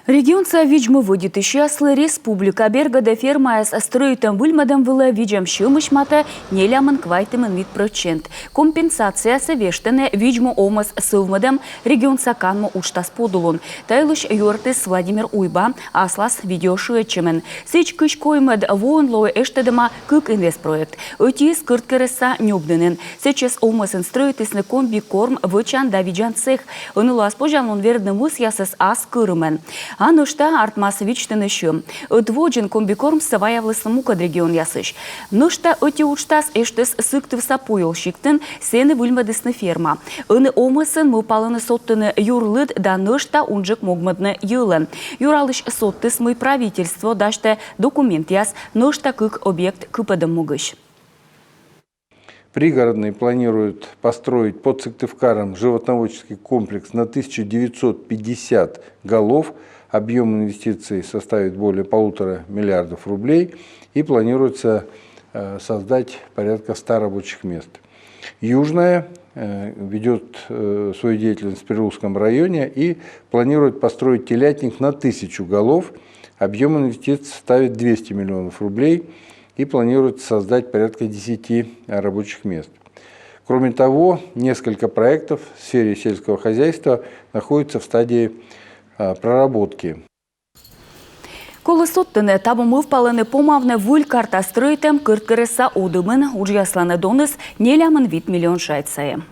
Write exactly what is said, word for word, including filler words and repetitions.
Регионса видз-му вӧдитысьяслы республика бергӧдӧ фермаяс стрӧитӧм-выльмӧдӧм вылӧ видзӧм сьӧмысь матӧ нелямын квайтымын вит прӧчент. Компенсациясӧ вештӧны видз-му овмӧс сӧвмӧдӧм регионса канму уджтас подулун. Та йылысь юӧртіс Владимир Уйба аслас видеошыӧдчӧмын. Сідз, кызь коймӧд воын лои эштӧдӧма кык инвестпроект. Ӧтиыс Кӧрткерӧсса Нёбдінын. Сэтчӧс овмӧсын стрӧитісны комбикорм, вӧчан да видзан цех. Ӧні лоас позянлун вердны мӧсъясӧс ас кӧрымӧн. А нӧшта артмас видзтыны сьӧм. Ӧд водзын комбикормсӧ ваявлісны мукӧд регионъясысь. Нӧшта ӧти уджтас эштіс Сыктывса Пуйол сиктын, сэні выльмӧдісны ферма. Ӧні овмӧсын мӧвпалӧны содтыны юр лыд да нӧшта унджык могмӧдны йӧлӧн. Юралысь содтіс, мый правительство дасьтӧ документъяс нӧшта кык объект кыпӧдӧм могысь. Пригородный планирует построить под Сыктывкаром животноводческий комплекс на тысячу девятьсот пятьдесят голов. Объем инвестиций составит более полутора миллиардов рублей и планируется э, создать порядка ста рабочих мест. Южная э, ведет э, свою деятельность в Прилузском районе и планирует построить телятник на тысячу голов. Объем инвестиций составит двести миллионов рублей и планируется создать порядка десяти рабочих мест. Кроме того, несколько проектов в сфере сельского хозяйства находятся в стадии э, проработки. Колӧ содтыны, таво мӧвпалӧны помавны выль карта стрӧитӧм Кӧрткерӧсса Одымын. Уджъяслӧн доныс нелямын вит миллион шайт сайӧ.